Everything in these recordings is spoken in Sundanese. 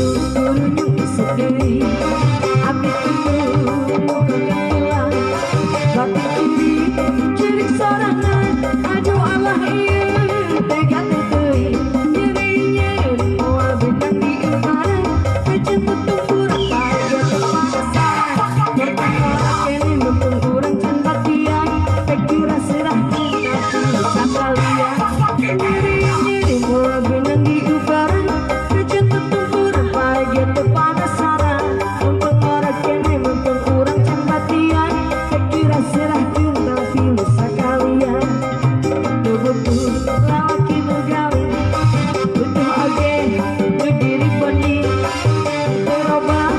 Isu kurunyung sedih. Abdi tunduk muka pulang. Batin ciri cirik sorangan. Aduh Allah ieu tega teuing. Nyeri nyeri moal beunang diumparan. Kejem tumpur pae penasaran. Perkara kene mumpung urang can batian. Pek jurah serah tapi sakalian. Nyeri nyeri moal beunang diumparan. Kejem tumpur pae penasaran. Mumpung ora kene mumpung urang can batian. Pek jurah serah tapi sakalian. Butuh lalaki nu gawe, butuh oge nu diri boni. Teu robah,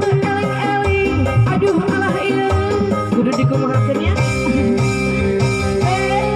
teu eling-eling. Aduh alah ieu, kudu dikumahakeun nya. Eh.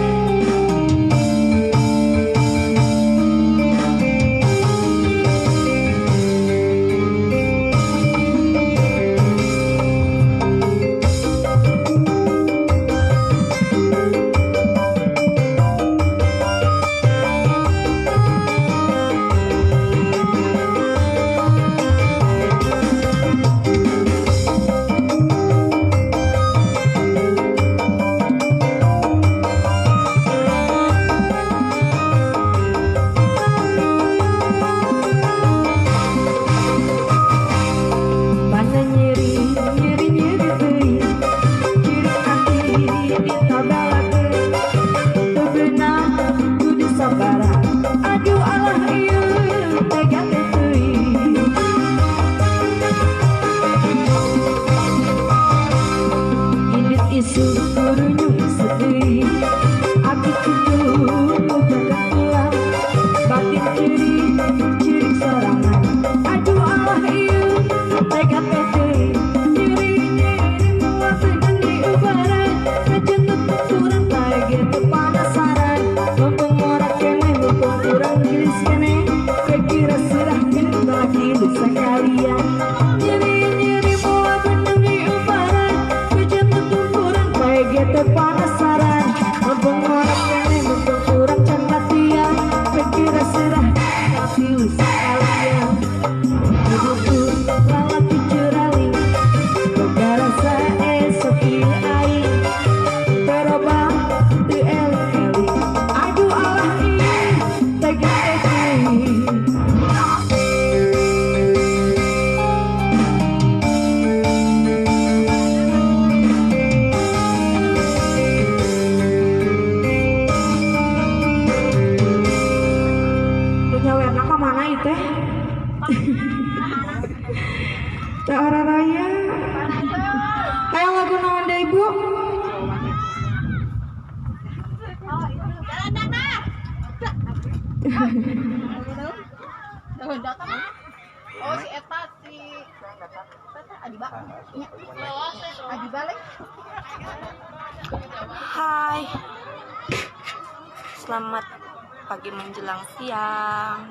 Mana nyeri, nyeri, nyeri teuing. Cirik hati ditabalakeun. Teu beunang kudu sabaran. Aduh Allah ieu tega teh teuing. Indit isu kurunyung sedih. Abdi tunduk muka pulang. Batin cirik, cirik sorangan. Aduh Allah ieu tega teh teuing. Nyeri nyeri moal beunang diubaran. Kajeun tuturan pae ge teu panasaran. Mumpung ngora keneh mumpung urang geulis keneh. Kira serahkeun lalaki nu sakalian. Nyeri nyeri moal beunang diubaran. Kajeun tuturan pae ge teu panasaran. Mumpung ngora keneh mumpung urang can latihan. Kira serah tapi sakalian. Butuh lalaki curaling. Boga rasa esok ieu aing. Terobah teu eling-eling. Aduh Allah ieu tega teh teuing. Nu nyawerna ka mana ieu teh? Teh Raya. Hayang lagu naon deui, Bu? Oh si Eta si Adiba. Adiba leh. Hai, selamat pagi menjelang siang.